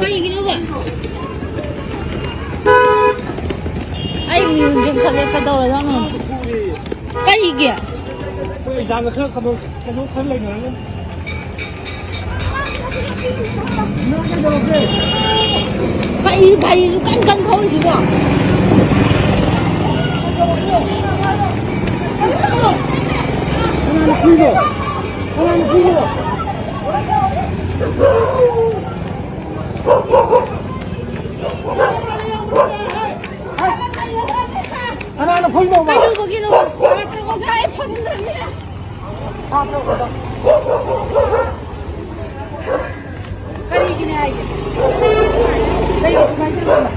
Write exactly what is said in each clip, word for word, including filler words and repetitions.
ꯀꯩꯒꯤꯅꯣꯕ? ꯑꯩ ꯃꯤꯍꯨꯟꯁꯦ ꯈꯜꯂꯦ, ꯀꯩꯗꯧꯔꯖꯥꯠꯅꯣ? ꯀꯩꯒꯤ? ꯑꯩꯈꯣꯏ ꯑꯦꯛꯖꯥꯝꯗ ꯈꯔ ꯀꯩꯅꯣ, ꯀꯩꯅꯣ ꯈꯔ ꯂꯩꯅꯔꯒ꯫ ꯀꯩ ꯒꯥꯔꯤꯁꯨ ꯀꯟ ꯀꯟ ꯊꯧꯔꯤꯁꯤꯕꯣ? ꯀꯅꯥꯅ ꯐꯨꯏꯅꯣ? ꯀꯅꯥꯅ ꯐꯨꯏꯅꯣ? ꯀꯅꯥꯅ ꯐꯨꯏꯅꯣꯕ? ꯀꯩꯗꯧꯕꯒꯤꯅꯣ? ꯀꯔꯤꯒꯤꯅꯦ ꯍꯥꯏꯒꯦ? ꯀꯩ, ꯀꯃꯥꯏꯅ ꯇꯧꯔꯤꯅꯣ?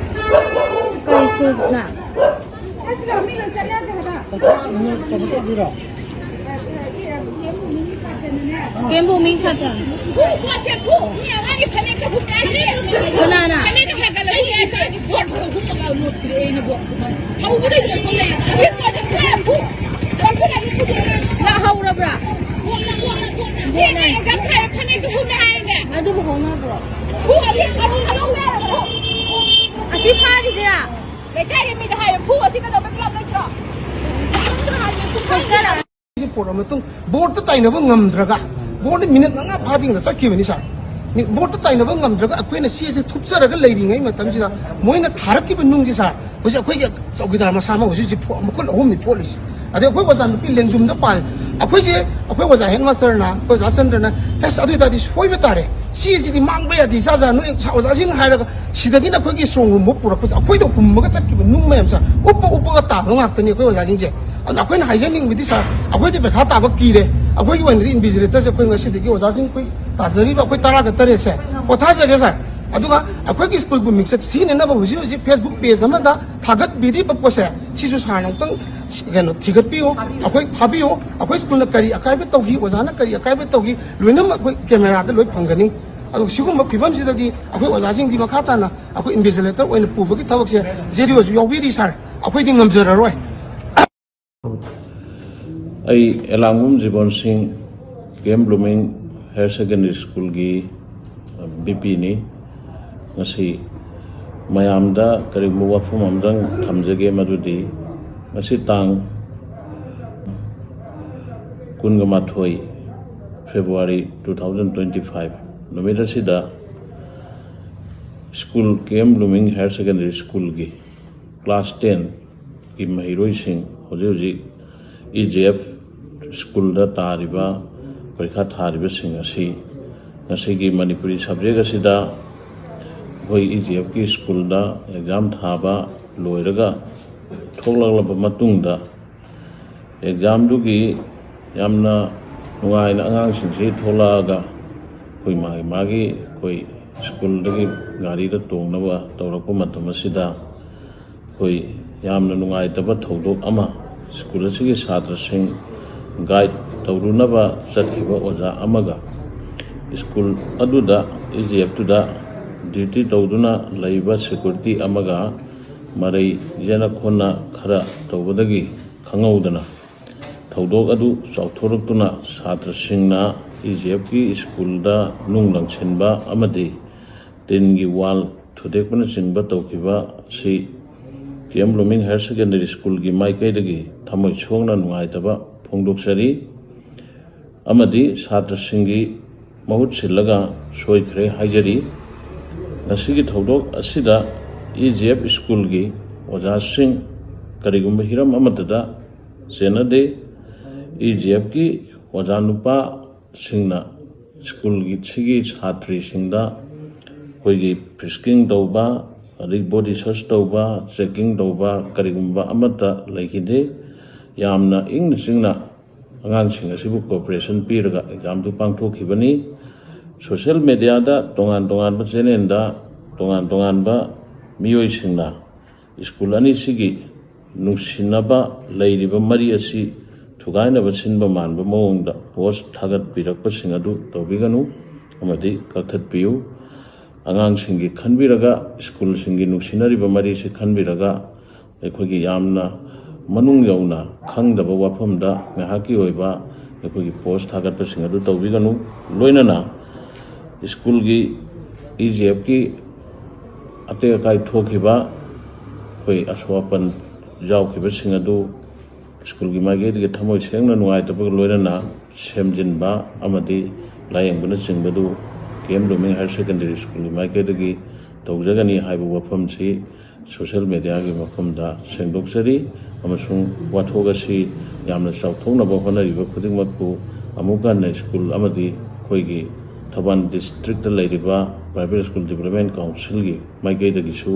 ꯀꯔꯤ ꯁ꯭ꯀꯨꯜꯅ? ꯑꯁ, ꯃꯤ ꯂꯣꯏ ꯆꯠꯅꯈ꯭ꯔꯦ ꯍꯥꯏꯕ꯫ ꯀꯩꯅꯣ ꯇꯧꯕꯤꯔꯣ? ꯀꯦꯝꯕꯨ ꯃꯤꯡ ꯁꯥꯇ꯭ꯔ꯫ ꯐꯨ, ꯄꯣꯠꯁꯦ ꯐꯨ꯫ ꯃꯤ ꯑꯉꯥꯡꯒꯤ ꯐꯅꯦꯛꯇ ꯍꯨꯠ ꯀꯥꯏꯗꯦ꯫ ꯀꯅꯥꯅ? ꯐꯅꯦꯛꯇ ꯍꯦꯛ ꯀꯠꯂꯛꯏ꯫ ꯑꯩ ꯏꯆꯥꯒꯤ ꯄꯣꯠ ꯍꯨꯝꯃꯒ ꯂꯣꯠꯈꯤꯔꯦ ꯑꯩꯅꯕꯨ꯫ ꯍꯧꯕꯗꯩ ꯂꯣꯏꯐꯥꯎ ꯂꯩꯔꯦ꯫ ꯑꯁꯤ ꯄꯣꯠꯁꯦ ꯐꯨ, ꯐꯨ꯫ ꯂꯥꯛꯍꯧꯔꯕ꯭ꯔꯥ? ꯀꯣꯟꯅ, ꯀꯣꯟꯅ, ꯀꯣꯟꯅ꯫ ꯀꯣꯟꯅ꯫ ꯑꯩꯅ ꯉꯁꯥꯏ ꯐꯅꯦꯛꯇꯣ ꯍꯨꯝꯃꯦ ꯍꯥꯏꯔꯒ꯫ ꯑꯗꯨꯕꯨ ꯍꯣꯠꯅꯕ꯭ꯔꯣ? ꯐꯨ, ꯑꯗꯨ ꯑꯃꯨꯛ ꯂꯧꯔꯦ꯫ ꯐꯨ꯫ ꯑꯁꯤ ꯐꯥꯈꯤꯁꯤꯔꯥ? ꯂꯩꯀꯥꯏꯒꯤ ꯃꯤꯗ ꯍꯥꯏꯌꯣ, ꯐꯨ ꯑꯁꯤ ꯀꯩꯗꯧꯕꯩ ꯄꯨꯂꯞ ꯂꯩꯇ꯭ꯔꯣ? ꯁꯤ ꯄꯣꯔꯛꯑ ꯃꯇꯨꯡ ꯕꯣꯔꯗꯇ ꯇꯥꯏꯅꯕ ꯉꯝꯗ꯭ꯔꯒ, ꯕꯣꯔꯗꯅ ꯃꯤꯅꯤꯠ ꯃꯉꯥ ꯐꯥꯗ꯭ꯔꯤꯉꯩꯗ ꯆꯠꯈꯤꯕꯅꯤ ꯁꯥꯔ꯫ ꯃꯤ-, ꯕꯣꯔꯗꯇ ꯇꯥꯏꯅꯕ ꯉꯝꯗ꯭ꯔꯒ ꯑꯩꯈꯣꯏꯅ ꯁꯤ ꯑꯁꯤ ꯊꯨꯞꯆꯔꯒ ꯂꯩꯔꯤꯉꯩ ꯃꯇꯝꯁꯤꯗ ꯃꯣꯏꯅ ꯊꯥꯔꯛꯈꯤꯕ ꯅꯨꯡꯁꯤ ꯁꯥꯔ, ꯍꯧꯖꯤꯛ ꯑꯩꯈꯣꯏꯒꯤ ꯆꯧꯀꯤꯗꯥꯔ ꯃꯁꯥꯃꯛ ꯍꯧꯖꯤꯛ ꯍꯧꯖꯤꯛ ꯐꯣ-, ꯃꯈꯨꯟ ꯑꯍꯨꯝꯅꯤ ꯐꯣꯠꯂꯤꯁꯤ꯫ ꯑꯗꯩ ꯑꯩꯈꯣꯏ ꯑꯣꯖꯥ ꯅꯨꯄꯤ ꯂꯦꯡꯖꯨꯝꯗ ꯄꯥꯜꯂꯤ꯫ ꯑꯩꯈꯣꯏꯁꯦ, ꯑꯩꯈꯣꯏ ꯑꯣꯖꯥ ꯍꯦꯗ ꯃꯥꯁꯇꯔꯅ, ꯑꯩꯈꯣꯏ ꯑꯣꯖꯥ ꯆꯟꯗ꯭ꯔꯅ, "ꯑꯁ, ꯑꯗꯨ ꯑꯣꯏ ꯇꯥꯔꯗꯤ ꯁꯣꯏꯕ ꯇꯥꯔꯦ, ꯁꯤ ꯑꯁꯤꯗꯤ ꯃꯥꯡꯕ ꯌꯥꯗꯦ, ꯏꯆꯥ ꯏꯆꯥ ꯅꯣꯏ ꯑꯣꯖꯥꯁꯤꯡꯅ" ꯍꯥꯏꯔꯒ ꯁꯤꯗꯒꯤꯅ ꯑꯩꯈꯣꯏꯒꯤ ꯏꯁꯇ꯭ꯔꯣꯡ ꯔꯨꯝꯕꯨꯛ ꯄꯨꯔꯛꯄꯁꯦ, ꯑꯩꯈꯣꯏꯗ ꯍꯨꯝꯃꯒ ꯆꯠꯈꯤꯕ ꯅꯨꯡ ꯃꯌꯥꯝꯁꯦ ꯎꯞꯄ ꯎꯞꯄꯒ ꯇꯥꯕ ꯉꯥꯛꯇꯅꯤ ꯑꯩꯈꯣꯏ ꯑꯣꯖꯥꯁꯤꯡꯁꯦ꯫ ꯑꯗꯨꯅ ꯑꯩꯈꯣꯏꯅ ꯍꯥꯏꯖꯅꯤꯡꯕꯗꯤ, ꯁꯥꯔ, ꯑꯩꯈꯣꯏꯗꯤ ꯄꯩꯈꯥ ꯇꯥꯕ ꯀꯤꯔꯦ꯫ ꯑꯩꯈꯣꯏꯒꯤ ꯑꯣꯏꯅꯗꯤ ꯏꯟꯚꯤꯖꯤꯂꯦꯇꯔꯁꯦ ꯑꯩꯈꯣꯏ ꯉꯁꯤꯗꯒꯤ ꯑꯣꯖꯥꯁꯤꯡ ꯑꯩꯈꯣꯏ ꯇꯥꯖꯔꯤꯕ ꯑꯩꯈꯣꯏ ꯇꯔꯥꯒ ꯇꯔꯦꯠꯁꯦ ꯄꯣꯊꯥꯖꯒꯦ, ꯁꯥꯔ꯫ ꯑꯗꯨꯒ ꯑꯩꯈꯣꯏꯒꯤ ꯁ꯭ꯀꯨꯜꯕꯨ ꯃꯤꯡꯆꯠ ꯁꯤꯖꯤꯟꯅꯅꯕ ꯍꯧꯖꯤꯛ ꯍꯧꯖꯤꯛ ꯐꯦꯁꯕꯨꯛ ꯄꯦꯖ ꯑꯃꯗ ꯊꯥꯒꯠꯄꯤꯔꯤꯕ ꯄꯣꯠꯁꯦ, ꯁꯤꯁꯨ ꯁꯥꯔꯅ ꯑꯃꯨꯛꯇꯪ ꯀꯩꯅꯣ ꯊꯤꯒꯠꯄꯤꯌꯨ, ꯑꯩꯈꯣꯏ ꯐꯥꯕꯤꯌꯨ꯫ ꯑꯩꯈꯣꯏ ꯁ꯭ꯀꯨꯜꯅ ꯀꯔꯤ ꯑꯀꯥꯏꯕ ꯇꯧꯈꯤ, ꯑꯣꯖꯥꯅ ꯀꯔꯤ ꯑꯀꯥꯏꯕ ꯇꯧꯈꯤ, ꯂꯣꯏꯅꯃꯛ ꯑꯩꯈꯣꯏ ꯀꯦꯃꯦꯔꯥꯗ ꯂꯣꯏ ꯐꯪꯒꯅꯤ꯫ ꯑꯗꯣ ꯁꯤꯒꯨꯝꯕ ꯐꯤꯕꯝꯁꯤꯗꯗꯤ ꯑꯩꯈꯣꯏ ꯑꯣꯖꯥꯁꯤꯡꯗꯤ ꯃꯈꯥ ꯇꯥꯅ ꯑꯩꯈꯣꯏ ꯏꯟꯚꯤꯖꯤꯂꯦꯇꯔ ꯑꯣꯏꯅ ꯄꯨꯕꯒꯤ ꯊꯕꯛꯁꯦ ꯖꯦ ꯗꯤ ꯑꯣꯁꯨ ꯌꯥꯎꯕꯤꯔꯤ, ꯁꯥꯔ꯫ ꯑꯩꯈꯣꯏꯗꯤ ꯉꯝꯖꯔꯔꯣꯏ꯫ ꯑꯩ ꯑꯦꯂꯥꯡꯕꯝ ꯖꯤꯕꯟ ꯁꯤꯡ, ꯀꯦ ꯑꯦꯝ ꯕ꯭ꯂꯨꯃꯤꯡ ꯍꯥꯌꯔ ꯁꯦꯀꯦꯟꯗꯔꯤ ꯁ꯭ꯀꯨꯜꯒꯤ ꯕꯤ ꯄꯤꯅꯤ꯫ ꯉꯁꯤ ꯃꯌꯥꯝꯗ ꯀꯔꯤꯒꯨꯝꯕ ꯋꯥꯐꯝ ꯑꯃꯇꯪ ꯊꯝꯖꯒꯦ, ꯃꯗꯨꯗꯤ ꯉꯁꯤ ꯇꯥꯡ ꯀꯨꯟꯒ ꯃꯥꯊꯣꯏ February two thousand twenty five ꯅꯨꯃꯤꯠ ꯑꯁꯤꯗ ꯁ꯭ꯀꯨꯜ ꯀꯦ ꯑꯦꯝ ꯕ꯭ꯂꯨꯃꯤꯡ ꯍꯥꯌꯔ ꯁꯦꯀꯦꯟꯗꯔꯤ ꯁ꯭ꯀꯨꯜꯒꯤ ꯀ꯭ꯂꯥꯁ ꯇꯦꯟꯒꯤ ꯃꯍꯩꯔꯣꯏꯁꯤꯡ ꯍꯧꯖꯤꯛ ꯍꯧꯖꯤꯛ ꯏ ꯖꯤ ꯑꯦꯐ ꯁ꯭ꯀꯨꯜꯗ ꯇꯥꯔꯤꯕ ꯄꯔꯤꯈꯥ ꯊꯥꯔꯤꯕꯁꯤꯡ ꯑꯁꯤ ꯉꯁꯤꯒꯤ ꯃꯅꯤꯄꯨꯔꯤ ꯁꯕꯖꯦꯛ ꯑꯁꯤꯗ ꯑꯩꯈꯣꯏ ꯏ ꯖꯤ ꯑꯦꯐꯀꯤ ꯁ꯭ꯀꯨꯜꯗ ꯑꯦꯛꯖꯥꯝ ꯊꯥꯕ ꯂꯣꯏꯔꯒ ꯊꯣꯛꯂꯛꯂꯕ ꯃꯇꯨꯡꯗ ꯑꯦꯛꯖꯥꯝꯗꯨꯒꯤ ꯌꯥꯝꯅ ꯅꯨꯡꯉꯥꯏꯅ ꯑꯉꯥꯡꯁꯤꯡꯁꯤ ꯊꯣꯛꯂꯛꯑꯒ ꯑꯩꯈꯣꯏ ꯃꯥꯒꯤ ꯃꯥꯒꯤ ꯑꯩꯈꯣꯏ ꯁ꯭ꯀꯨꯜꯗꯒꯤ ꯒꯥꯔꯤꯗ ꯇꯣꯡꯅꯕ ꯇꯧꯔꯛꯄ ꯃꯇꯝ ꯑꯁꯤꯗ ꯑꯩꯈꯣꯏ ꯌꯥꯝꯅ ꯅꯨꯡꯉꯥꯏꯇꯕ ꯊꯧꯗꯣꯛ ꯑꯃ, ꯁ꯭ꯀꯨꯜ ꯑꯁꯤꯒꯤ ꯁꯥꯇ꯭ꯔꯁꯤꯡ ꯒꯥꯏꯗ ꯇꯧꯔꯨꯅꯕ ꯆꯠꯈꯤꯕ ꯑꯣꯖꯥ ꯑꯃꯒ ꯁ꯭ꯀꯨꯜ ꯑꯗꯨꯗ ꯏ ꯖꯤ ꯑꯦꯐꯇꯨꯗ ꯗ꯭ꯌꯨꯇꯤ ꯇꯧꯗꯨꯅ ꯂꯩꯕ ꯁꯦꯀ꯭ꯌꯨꯔꯤꯇꯤ ꯑꯃꯒ ꯃꯔꯩ ꯌꯦꯠꯅ ꯈꯣꯠꯅ ꯈꯔ ꯇꯧꯕꯗꯒꯤ ꯈꯪꯍꯧꯗꯅ ꯊꯧꯗꯣꯛ ꯑꯗꯨ ꯆꯥꯎꯊꯣꯔꯛꯇꯨꯅ ꯁꯥꯇ꯭ꯔꯁꯤꯡꯅ ꯏ ꯖꯤ ꯑꯦꯐꯀꯤ ꯁ꯭ꯀꯨꯜꯗ ꯅꯨꯡ ꯂꯪꯁꯤꯟꯕ ꯑꯃꯗꯤ ꯇꯤꯟꯒꯤ ꯋꯥꯜ ꯊꯨꯗꯦꯛꯄꯅꯆꯤꯡꯕ ꯇꯧꯈꯤꯕ ꯑꯁꯤ ꯀꯦ ꯑꯦꯝ ꯕ꯭ꯂꯨꯃꯤꯡ ꯍꯥꯌꯔ ꯁꯦꯀꯦꯟꯗꯔꯤ ꯁ꯭ꯀꯨꯜꯒꯤ ꯃꯥꯏꯀꯩꯗꯒꯤ ꯊꯃꯣꯏ ꯁꯣꯛꯅ ꯅꯨꯡꯉꯥꯏꯇꯕ ꯐꯣꯡꯗꯣꯛꯆꯔꯤ ꯑꯃꯗꯤ ꯁꯥꯇ꯭ꯔꯁꯤꯡꯒꯤ ꯃꯍꯨꯠ ꯁꯤꯜꯂꯒ ꯁꯣꯏꯈ꯭ꯔꯦ ꯍꯥꯏꯖꯔꯤ꯫ ꯉꯁꯤꯒꯤ ꯊꯧꯗꯣꯛ ꯑꯁꯤꯗ ꯏ ꯖꯤ ꯑꯦꯐ ꯁ꯭ꯀꯨꯜꯒꯤ ꯑꯣꯖꯥꯁꯤꯡ ꯀꯔꯤꯒꯨꯝꯕ ꯍꯤꯔꯝ ꯑꯃꯠꯇꯗ ꯆꯦꯟꯅꯗꯦ꯫ ꯏ ꯖꯤ ꯑꯦꯐꯀꯤ ꯑꯣꯖꯥ ꯅꯨꯄꯥꯁꯤꯡꯅ ꯁ꯭ꯀꯨꯜꯒꯤ ꯁꯤꯒꯤ ꯁꯥꯇ꯭ꯔꯤꯁꯤꯡꯗ ꯑꯩꯈꯣꯏꯒꯤ ꯐ꯭ꯔꯤꯁꯀꯤꯡ ꯇꯧꯕ, ꯑꯗꯒꯤ ꯕꯣꯗꯤ ꯁꯔꯆ ꯇꯧꯕ, ꯆꯦꯛꯀꯤꯡ ꯇꯧꯕ ꯀꯔꯤꯒꯨꯝꯕ ꯑꯃꯠꯇ ꯂꯩꯈꯤꯗꯦ꯫ ꯌꯥꯝꯅ ꯏꯪꯅ ꯆꯤꯡꯅ ꯑꯉꯥꯡꯁꯤꯡ ꯑꯁꯤꯕꯨ ꯀꯣꯑꯣꯄꯔꯦꯁꯟ ꯄꯤꯔꯒ ꯑꯦꯛꯖꯥꯝꯗꯨ ꯄꯥꯡꯊꯣꯛꯈꯤꯕꯅꯤ꯫ ꯁꯣꯁꯤꯌꯦꯜ ꯃꯦꯗꯤꯌꯥꯗ ꯇꯣꯉꯥꯟ ꯇꯣꯉꯥꯟꯕ ꯆꯦꯅꯦꯜꯗ ꯇꯣꯉꯥꯟ ꯇꯣꯉꯥꯟꯕ ꯃꯤꯑꯣꯏꯁꯤꯡꯅ ꯁ꯭ꯀꯨꯜ ꯑꯅꯤꯁꯤꯒꯤ ꯅꯨꯡꯁꯤꯅꯕ ꯂꯩꯔꯤꯕ ꯃꯔꯤ ꯑꯁꯤ ꯊꯨꯒꯥꯏꯅꯕ ꯁꯤꯟꯕ ꯃꯥꯟꯕ ꯃꯑꯣꯡꯗ ꯄꯣꯁ ꯊꯥꯒꯠꯄꯤꯔꯛꯄꯁꯤꯡ ꯑꯗꯨ ꯇꯧꯕꯤꯒꯅꯨ ꯑꯃꯗꯤ ꯀꯛꯊꯠꯄꯤꯌꯨ꯫ ꯑꯉꯥꯡꯁꯤꯡꯒꯤ ꯈꯟꯕꯤꯔꯒ, ꯁ꯭ꯀꯨꯜꯁꯤꯡꯒꯤ ꯅꯨꯡꯁꯤꯅꯔꯤꯕ ꯃꯔꯤꯁꯤ ꯈꯟꯕꯤꯔꯒ, ꯑꯩꯈꯣꯏꯒꯤ ꯌꯥꯝꯅ ꯃꯅꯨꯡ ꯌꯧꯅ ꯈꯪꯗꯕ ꯋꯥꯐꯝꯗ ꯉꯥꯏꯍꯥꯛꯀꯤ ꯑꯣꯏꯕ ꯑꯩꯈꯣꯏꯒꯤ ꯄꯣꯁ ꯊꯥꯒꯠꯄꯁꯤꯡ ꯑꯗꯨ ꯇꯧꯕꯤꯒꯅꯨ꯫ ꯂꯣꯏꯅꯅ ꯁ꯭ꯀꯨꯜꯒꯤ ꯏ ꯖꯤ ꯑꯦꯐꯀꯤ ꯑꯇꯦꯛ ꯑꯀꯥꯏ ꯊꯣꯛꯈꯤꯕ, ꯑꯩꯈꯣꯏ ꯑꯁꯣꯛ ꯑꯄꯟ ꯌꯥꯎꯈꯤꯕꯁꯤꯡ ꯑꯗꯨ ꯁ꯭ꯀꯨꯜꯒꯤ ꯃꯥꯏꯀꯩꯗꯒꯤ ꯊꯃꯣꯏ ꯁꯦꯡꯅ ꯅꯨꯡꯉꯥꯏꯇꯕꯒ ꯂꯣꯏꯅꯅ ꯁꯦꯝꯖꯤꯟꯕ ꯑꯃꯗꯤ ꯂꯥꯌꯦꯡꯕꯅꯆꯤꯡꯕꯗꯨ ꯀꯦ ꯑꯦꯝ ꯕ꯭ꯂꯨꯃꯤꯡ ꯍꯥꯌꯔ ꯁꯦꯀꯦꯟꯗꯔꯤ ꯁ꯭ꯀꯨꯜꯒꯤ ꯃꯥꯏꯀꯩꯗꯒꯤ ꯇꯧꯖꯒꯅꯤ ꯍꯥꯏꯕ ꯋꯥꯐꯝꯁꯤ ꯁꯣꯁꯤꯌꯦꯜ ꯃꯦꯗꯤꯌꯥꯒꯤ ꯃꯐꯝꯗ ꯁꯦꯡꯗꯣꯛꯆꯔꯤ, ꯑꯃꯁꯨꯡ ꯋꯥꯊꯣꯛ ꯑꯁꯤ ꯌꯥꯝꯅ ꯆꯥꯎꯊꯣꯛꯅꯕ ꯍꯣꯠꯅꯔꯤꯕ ꯈꯨꯗꯤꯡꯃꯛꯄꯨ ꯑꯃꯨꯛ ꯍꯟꯅ ꯁ꯭ꯀꯨꯜ ꯑꯃꯗꯤ ꯑꯩꯈꯣꯏꯒꯤ ꯊꯧꯕꯥꯜ ꯗꯤꯁꯇ꯭ꯔꯤꯛꯇ ꯂꯩꯔꯤꯕ ꯄ꯭ꯔꯥꯏꯚꯦꯠ ꯁ꯭ꯀꯨꯜ ꯗꯤꯕꯂꯞꯃꯦꯟ ꯀꯥꯎꯟꯁꯤꯜꯒꯤ ꯃꯥꯏꯀꯩꯗꯒꯤꯁꯨ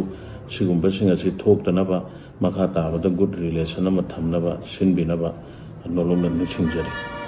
ꯁꯤꯒꯨꯝꯕꯁꯤꯡ ꯑꯁꯤ ꯊꯣꯛꯇꯅꯕ ꯃꯈꯥ ꯇꯥꯕꯗ ꯒꯨꯗ ꯔꯤꯂꯦꯁꯟ ꯑꯃ ꯊꯝꯅꯕ ꯁꯤꯟꯕꯤꯅꯕ ꯅꯣꯂꯨꯛꯅ ꯅꯤꯡꯁꯤꯡꯖꯔꯤ꯫